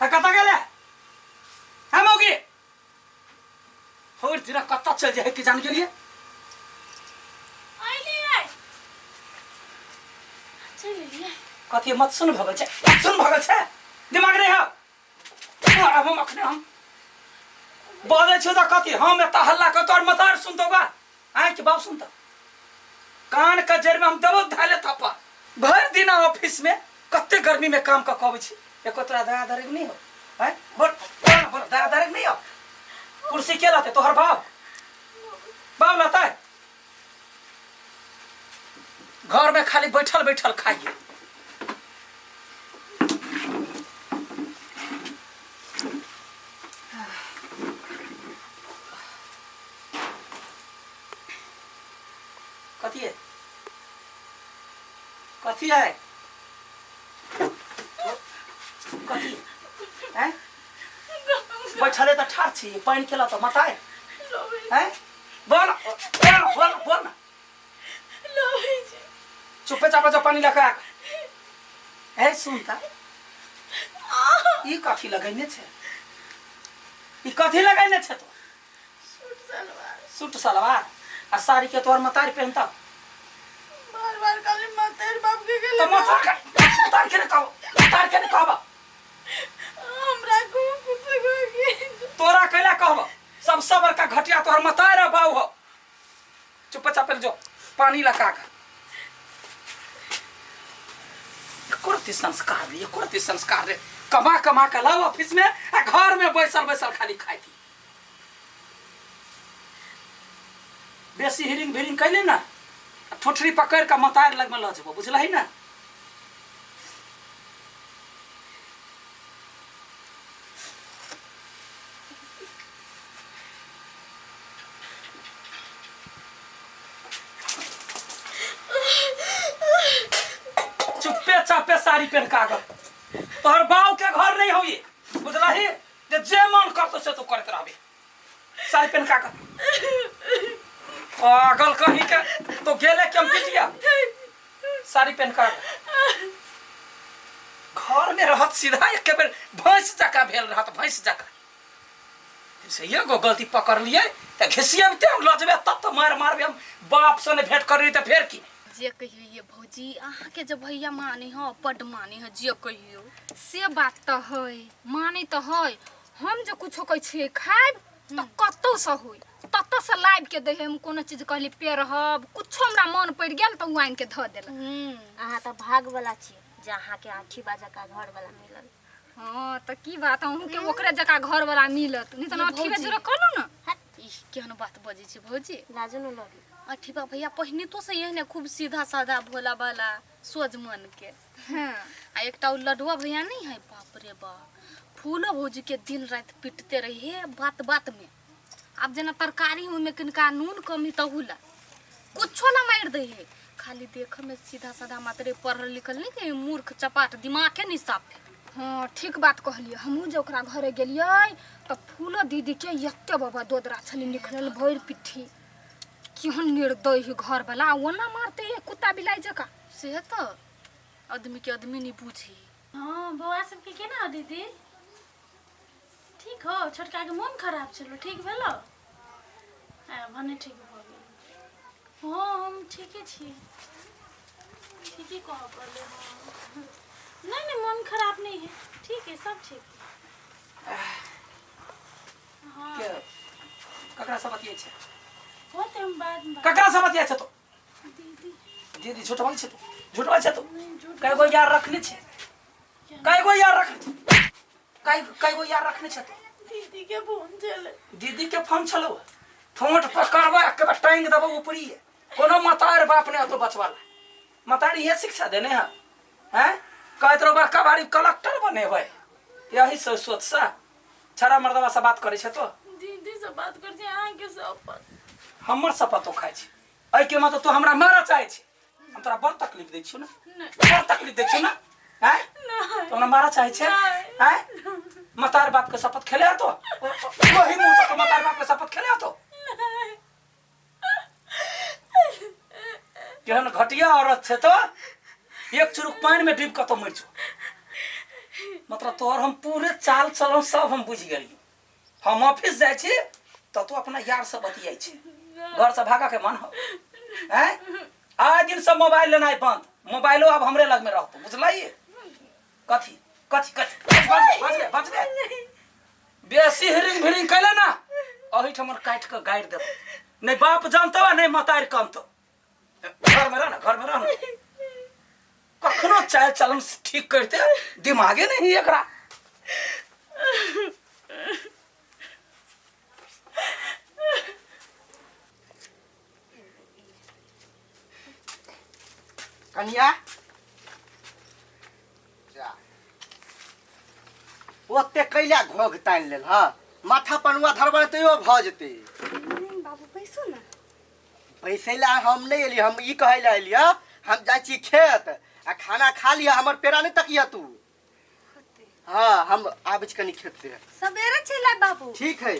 आ कतऽ गेलै है मौगी भरि दिना कतऽ चलि जाइ है कि जान गेलियै अइलियै चलि एलियै कथी मतसुन भऽ गेल छै मतसुन भऽ गेल छै दिमाग नहि है आब हम अखने हम बजै छियौ तऽ कथी हम एतऽ हल्ला कर तोहर मतार सुनतौ गा आँय कि बाप सुनतौ कान के जड़ि में हम देबो धाले थप्पा भरि दिन ऑफिस में कते गर्मी में काम कऽ के अबै छी एको तोरा दया दरेग नहीं हो आँय बोल बोल बोल दया दरेग नहीं हो कुर्सी के लाते तोहर बाप बाप लाता है घर में खाली बैठल बैठल खाइए कथी है कथी है कथी हैं बैठले तऽ ठाढ़ छी पानि केला तऽ मताय हैं बोल बोल बोल बोल ना चुपे चापा जो पानी लगा ए सुनता ई कथी लगैने छै ई कथी लगैने छै तो सूट सलवार सूट सलवार आ साड़ी के तोहर मतारी पहनता बार बार खाली मतेर बाप के तो गेले मतार के मतार के ने कहब मतार के ने कहब हमरा को कुछ के तोरा कैला कहब सबसे बड़का घटिया तोहर मतार आ बाऊ हो चुप चाप जो पानी लगा के एको संस्कार रे एको संस्कार रे कमा कमा के लाओ ऑफिस में आ घर में बैसल बैसल खाली खाई थी बेसी हिरिंग भिरिंग कैले ना आ ठोठरी पकड़ के मतार लग में लऽ जेबो बुझलही ना चुप्पे चापे साड़ी पहन के आगल तोहर बाऊ के घर नहीं होई बुझलही जे जे मन करतो से तू करत रहबे साड़ी पहन के आगल पागल कहीं के तो गेले के हम पिटिया साड़ी पहन के आगल घर में रहत सीधा एक बेर भैंस जका भेल रहत भैंस जका से एगो गलती पकड़ लिए तऽ घिसियबते हम लऽ जेबै तब तऽ मारि मारबै हम बाप से नहि भेंट करी तऽ फेर की जे कहियो ये भौजी अहाँके जे भैया माने ह बड्ड माने ह जे कहियो से बात तऽ है माने तऽ है हम जे कुछो कहै छियै खायब तऽ कतौसँ होय ततऽसँ लाबि के दै है हम कोनो चीज कहली पेरहब कुछो हमरा मन पड़ि गेल तऽ ओ आनि के धऽ देलक अहाँ तऽ भागवला छी जे अहाँके आठी बाजा का घरवला मिलल हाँ तऽ की बात अहूँके ओकरे जकाँ घरवला मिलत नहि तऽ ये अथीबे भौजी। जोरे कहलहुँ ने हट ई केहन बात बजै छै भौजी लाजो न लगे अठीबा भैया पहिने तो से एहने खूब सीधा साधा भोला भाला सोझ मन के हाँ आ एकटा ओ लडुआ भैया नहीं है बाप रे बाप फूलो भौजी के दिन राति पिटते रही हे बात बात में आब जेना तरकारी ओहिमे किनका नून कमी तहू ला कुछो ला मारि दै है खाली देख में सीधा साधा मात्रे पढ़ल लिखल नहीं के मूर्ख चपाट दिमागे नहीं साफ है हाँ ठीक बात कहलियै हमहूँ जे ओकरा घरे गेलियै तऽ फूलो दीदीके एते बाबा दोदरा छलै निकलल भरि पिट्ठी केहन निर्दय है घरवला ओना मारते है कुत्ता बिलाइ जकाँ से तो आदमी के आदमी नहीं बुझी हाँ बौआ सबके केना हो दीदी ठीक हो छोटका के मोन खराब छलो ठीक भेलो आ भने ठीक भऽ गेल हाँ हम ठीके छी ठीके कहऽ पड़लै हाँ नहीं नहीं मन खराब नहीं है ठीक है सब ठीक है हाँ के ककरा से बतियाइ छै होते हम बाद में बात ककरा से बतियाइ छै तो दीदी दीदी झूठ बोलै छै तू झूठ बोलै छै तू नहीं झूठ कय गो यार रखने छै कय गो यार रखने छै कय कय गो यार रखने छै तू दीदी के फोन चले दीदी के फोन छलौ ठोंठ पकड़बो एक बेर टांग देबो ऊपरी कोनो मतार बाप नहि होतो बचवा ला मतार इहे शिक्षा देने है हैं कहैत रहो बड़का भारी कलेक्टर बनेबै यही सब सोच से छड़ा मर्दवा से बात करै छै तो दीदी से बात कर छी अहाँ के सब हमर शपथो खाइ छै एहिके मतलब तू हमरा मारऽ चाहै छी हम तोरा बड़ तकलीफ दै छियौ ने बड़ तकलीफ दै छियौ ने आँय तू हमरा मारऽ चाहै छै आँय मतार बाप के शपथ खेले हतो वही मुँह से तो मतार बाप के शपथ खेले हतो केहन घटिया औरत छै तो एक चुरुक पानि में डूब कऽ तो मरि जो मतलब तोहर हम पूरे चाल चलन सब हम बुझि गेलियो। हम ऑफिस जाइ छी तऽ तू अपना यार से बतियाइ छी, घर से भागा के मन हो। हैं, आइ दिन से मोबाइल लेनाइ बंद, मोबाइलो आब हमरे लग में रहतो, बुझलियै? कथी कथी कथी? बच बच बच बच, बेसी हिरिंग भिरिंग कैले ना एहिठाम काटि कऽ गाड़ि देबो, नहि बाप जानतो आ नहि मतारि कनतो। घर में रह ना, घर में रह ना, कखनो चाल चलन ठीक करते दिमागे नहीं है एकरा। कनिया जा, ओते कैला घोघ तानि लेल ह, माथा पनुआ धरबै तैयो भऽ जेतै। नहीं बाबू, बैसू ना। बैसै लए हम नहि एलियै, हम ई कहै लए एलियै, हम जाइ छी खेत आ खाना खा लिअ, हमर पेड़ा नहि तकिया तू। हाँ, हम आबै छी कनि खेत से। सवेरे चलि आयब बाबू। ठीक है।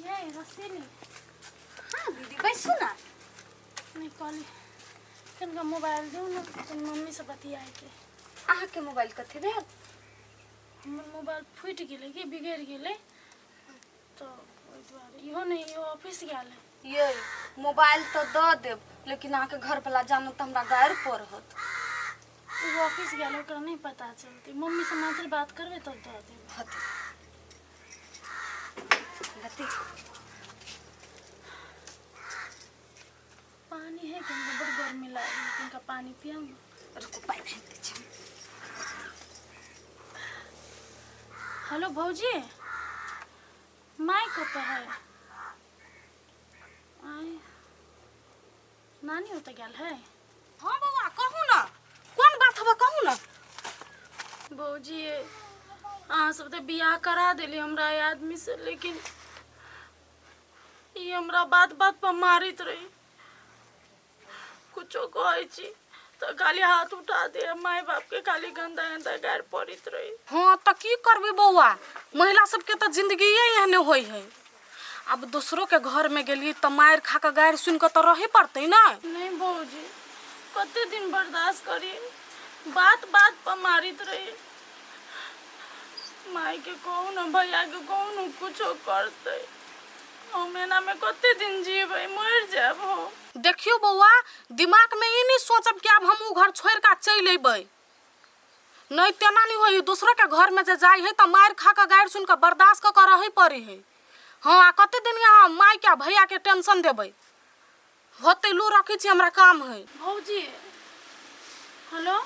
ये रसीली। हाँ दीदी, बैसू ना। नहीं कहली कनिका मोबाइल दियौ ने, कनि मम्मी से बतियाएके। अहाँके मोबाइल कथी भेल? हमर मोबाइल फूटि गेलै कि बिगड़ि गेलै, तऽ ओहि दुआरे इहो नहि, इहो ऑफिस गेल है। ये मोबाइल तऽ दऽ देब, लेकिन अहाँके घरवला जानत तऽ हमरा गारि पड़त। ओ ऑफिस गेल है, ओकरा नहि पता चलतै। मम्मी से मात्र बात करबै तब दऽ देब। होतै। बती पानी है कि हमरा बड़ गर्मी लागल, कनिका पानी पियब ने। रुकू, पानि आनि दै छी। हेलो भौजी, माय कतऽ है? आय नानी ओतऽ गेल है। हाँ बौआ, कहू ना, कोन बात हबे, कहू ना। भौजी, अहाँ सब तऽ बियाह करा देली हमरा एहि आदमी से, लेकिन ई हमरा बात बात पर मारैत रही। कुछो कहै छी तऽ खाली हाथ उठा दे, माय बाप के खाली गंदा गंदा गारि पड़ैत रही। हाँ तऽ की करबै बौआ, महिला सबके तऽ जिंदगिए एहने होइ है। आब दोसरो के घर में गेलियै तऽ मारि खा कऽ गारि सुनि कऽ तऽ रहै पड़तै ने। नहीं भौजी, कते दिन बर्दाश्त करी, बात बात पर मारैत रही। माय के कहू ने, भैया के कहू ने, कुछो करतै। हम एना में कते दिन जीबै, मरि जायब हम। देखियौ बौआ, दिमाग में ई नहीं सोचब कि आब हम उ घर छोड़ि कऽ चलि अयबै। नहीं, तेना नहीं होइ। दोसरो के घर में जे जाइ है तऽ मारि खा कऽ गारि सुनि कऽ बर्दाश्त कऽ कऽ रहै पड़ै है। हाँ, आ कते दिन यहाँ माय के आ भैया के टेंशन देबै? होतै, लू रखै छी, हमरा काम है। भौजी, हेलो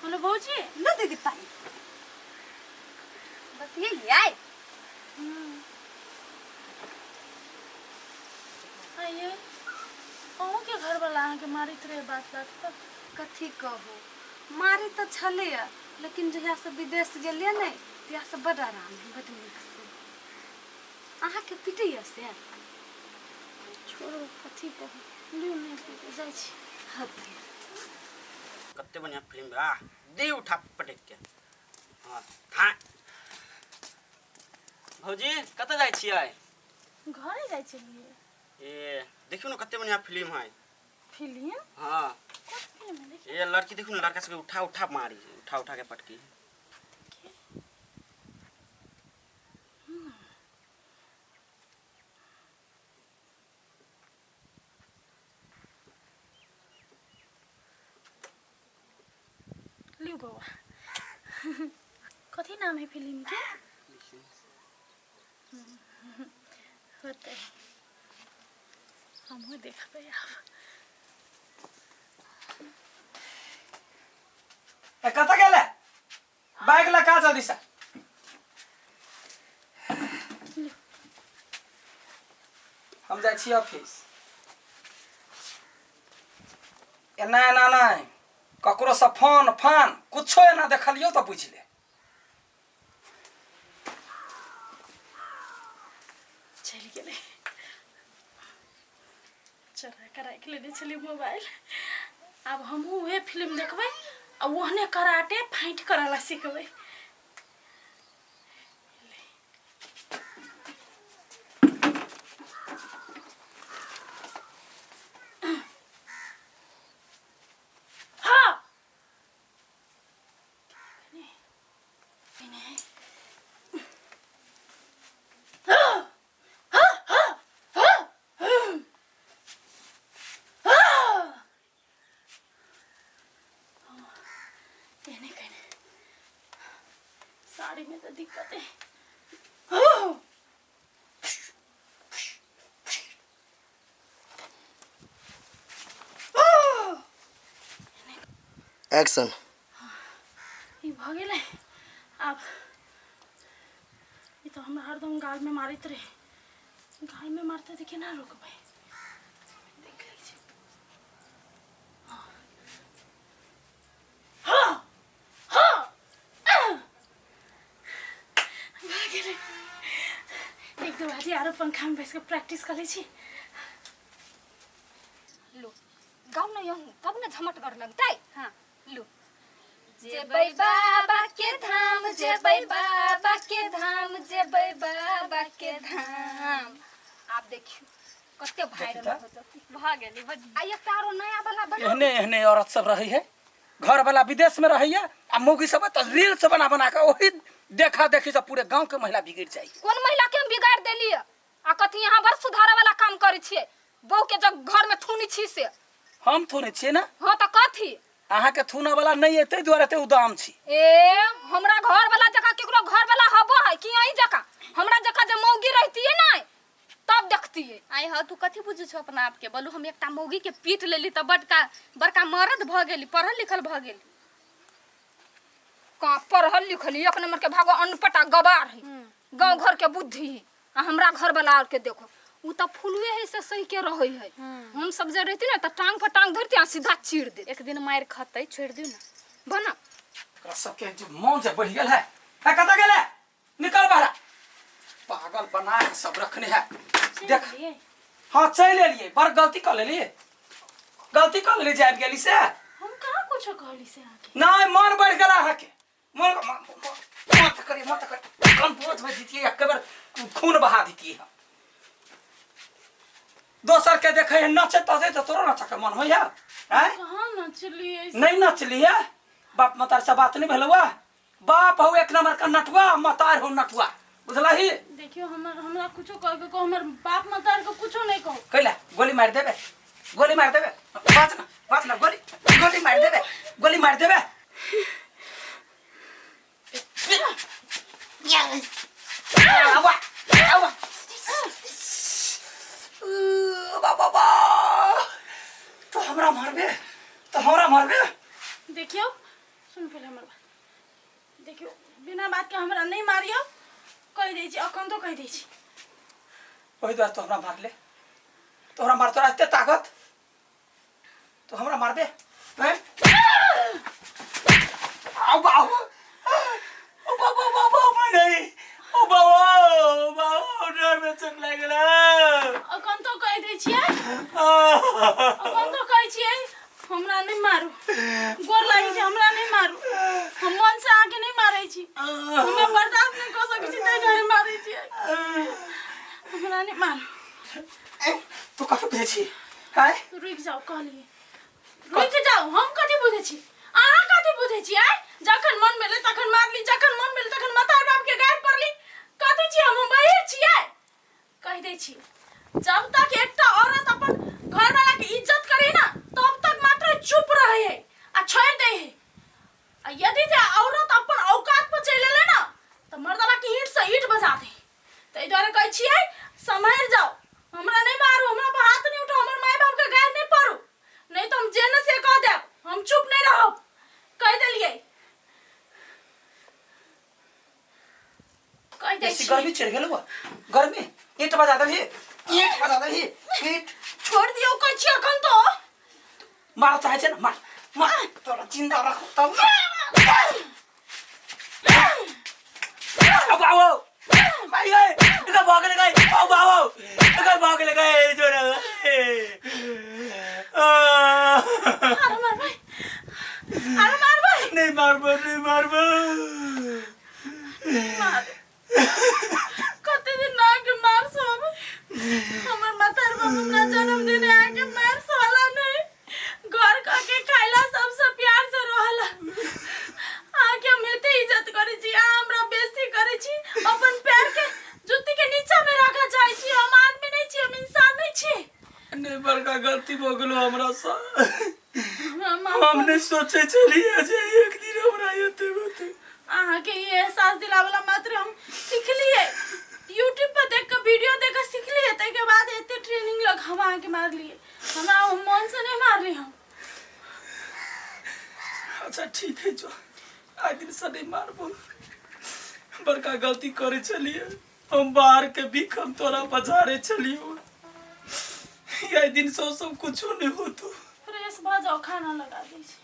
हेलो भौजी। लो दीदी पानि। बतियैयै? आइए अहूँके घरवला अहाँके मारैत रहे बात बात पर? कथी कहू, मारे तऽ छलैया, लेकिन जहियासँ विदेश गेलियै ने तहियासँ बड आराम है, बड नीक से। अहाँके पिटैया से? छोड़ू, कथी कहू, लियौ नहि पीबै, जाइ छी। होतै। कते बढ़िया फिल्म बा, दे उठा पटक के। हाँ था। भौजी, कतऽ जाइ छियै? घरे जाइ छलियै। ए देखियौ ने, कते बढ़िया फिल्म है। फिल्म? हाँ। कोन फिल्म है? देखियौ। ए लड़की देखियौ ने, लड़का सबके उठा उठा मारी, उठा उठा के पटकी। लियौ बौआ, कथी नाम है फिल्म के? होतै, हमहूँ देखबै आब। ए कतऽ गेलै? बाइक लऽ का जल्दी से। हम जाइ छी ऑफिस। एना एना नहि, ककरोसँ फोन फान कुछो एना देखलियौ तऽ बुझि ले। चलि गेलै। चोरा कऽ राखि लेने छलियै मोबाइल। आब हमहूँ उहे फिल्म देखबै आ ओहने कराटे फाइट करऽ ला सिखबै। हाँ। साड़ीमे तऽ दिक्कत है। एक्शन। ई भऽ गेलै। आब ई तऽ हमरा हरदम गालमे मारैत रहै। गालमे मारतै तऽ केना रोकबै? देख लै छी। हाँ हाँ, भऽ गेलै। एक दू बाजी आरो पंखामे बैस कऽ प्रैक्टिस कऽ लै छी। लो गाँव न यहूँ तब न झमटगर लगतै। हाँ लो, जेबै बाबा के धाम, जेबै बाबा के धाम, जेबै बाबा के धाम। आब देखियौ कते वायरल हो जतै। भऽ गेलै बड। आ एकटा आरो नया वाला बना। एहने एहने औरत सब रही है, घर वाला विदेश में रही है आ मौगी सब तो रील्स बना बना के वही देखा देखी सब पूरे गांव के महिला बिगड़ जाए। कोन महिला के हम बिगाड़ देलियै? आ कथी यहाँ बड़ सुधारे वाला काम करै छियै? बहू के जब घर में थूनी छी से। हम थूने छियै ना? हाँ तऽ कथी? अहाँ के थूना वाला नहीं है, ताहि दुआरे एते उदाम छी। ए हमरा घर वाला जकाँ केकरो घर वाला हबो है कि अहीं जकाँ? हमरा जकाँ जे मौगी रहतियै ने तब देखतियै। आइ हँ, तू कथी बुझै छौ अपना आपके? बोलू, हम एकटा मौगी के पीट लेली तऽ बड़का बड़का मर्द भऽ गेली, पढ़ल लिखल भऽ गेली। कहाँ पढ़ल लिखल? एक नंबर के भागो अनपढ़ आ गवार है, गाँव घर के बुद्धि है। आ हमरा घर वाला आर के देखो, उ तऽ फुलुए है से सही के रहै है। हम सब जे रहती ने तऽ टांग पर टांग धरती आ सीधा चीर देती। एक दिन मारि खतै, छोड़ि दियौ ने। बना एकरा सबके जे मोन जे बढ़ि गेल है। है कतऽ गेलै? निकल बाहर। पागल बना के सब रखने है। देख। गेलियै? हाँ चलि एलियै। बड़ गलती कऽ लेलियै, गलती कऽ लेलियै जे आबि गेली से। हम कहाँ कुछो कहली से अहाँके? नहि, मन बढ़ि गेल अहाँके। मन मत करी, मत करी। कन बोझ में दितियै, एक बेर खून बहा दितियै हम। दोसर के देखे है नचे तचे तऽ तोरो नचे के मन होइया? आँय? कहाँ नचलियै? नहीं नचलियै? बाप मतार से बात नहीं भेलौआ? बाप हौ एक नंबर का नटुआ, मतार हौ नटुआ, बुझलही? देखियौ, हमर हमरा कुछो कह के कहू, हमर बाप मतार के कुछो नहीं कहू। कैला गोली मारि देबे, गोली मारि देबे। बाज ना, बाज ना। गोली गोली मारि देबे, गोली मारि देबे। आवा आवा, बाबा बा, तो हमरा मारबे, तो हमरा मारबे। देखियौ, सुन पहिले हमर बात। देखियौ, बिना बात के हमरा नहीं मारियौ, कहि दै छी, अखन तो कहि दै छी। ओहि दुआरे तो हमरा मारले, तो हमरा मार। तोरा एते ताकत, तो हमरा मारबे? हैं? आउ बाबू, ओ बाबा बाबा, मैं नहीं। ओ बाबा, ओ बाबा, डर में चोट लागि गेलै। अखन तो कहि दै छियै, अखन तो कहै छियै, हमरा नहीं मारू, गोर लागै छै, हमरा नहीं मारू। हम मन से अहाँके नहीं मारै छी, हमरा बर्दाश्त नहीं कऽ सकै छी, ताहि दुआरे मारै छियै। हमरा नहीं मारू। तू कथी बुझै छी? हैं? रुकि जाउ, कहलियै रुकि जाउ। हम कथी बुझै छी? अहाँ कथी बुझै छी? आँय, जखन मन भेलै तखन मारली, जखन मन भेलै तखन मतार बाप के गारि पड़ली। कथी छी हम? बहिर छियै? कहि दै छी, जब तक एकटा औरत अपन घरवाला के इज्जत करे ना, तब तक मात्र चुप रहे है आ छोड़ दे है। आ यदि जे औरत अपन औकात पर चलि एलै ना, तऽ मर्दबा के ईंट से ईंट बजा दे। ताहि दुआरे कहै छियै, सम्हरि जाउ, हमरा नहि मारू, हमरा पर हाथ नहि उठाउ, हमर माय बाप के गारि नहि पड़ू, नहीं तो हम जे न से कह देब, हम चुप नहीं रहब, कहि देलियै, कहि दै बेसी छी। गर्मी चढ़ि गेलौ। गर्मी ईंट बजा देबही, ईंट बजा देबही, ईंट। छोड़ दियौ कहै छी अखन तो। मार चाहै छै ने, मार मार, तोरा जिंदा रखो तब ना। अब आओ भाई गए, इधर भाग ले गए। आओ आओ, इधर भाग ले गए जोर। आरो मारबै, आरो मारबै? नहीं मारबो, नहीं मारबो। मार कते दिन आके मार सब। हमर मातार बाप हमरा जन्म देने आके मार सहला नहीं, घर के खाइला, सबसे प्यार से रहला। आके हम एते इज्जत करै छी, अहाँ हमरा बेइज्जती करै छी। अपन पैर के जूती के नीचा में रखा चाहै छी। हम आदमी नहीं छी? हम इंसान नहीं छी? नहीं, बड़का गलती भऽ गेलो हमरा से। हमरा माफ हम नहीं सोचे छलियै जे एक दिन हमरा एते होतै। अहाँके ई एहसास दिलावला मात्र हम सिखलियै यूट्यूब पर देख कऽ वीडियो देख कऽ सिखलियै ताहिके बाद एते ट्रेनिंग लग हम अहाँके मारलियै हमरा मन से नहि मारली हम अच्छा ठीक है जो आइ दिन से नहीं मारबो बड़का गलती करे छलिए हम बाहर के भीख हम तोरा बजारे छलियो आइ दिन से सब कुछो नहीं होतो फ्रेश भऽ जाओ खाना लगा दै छी।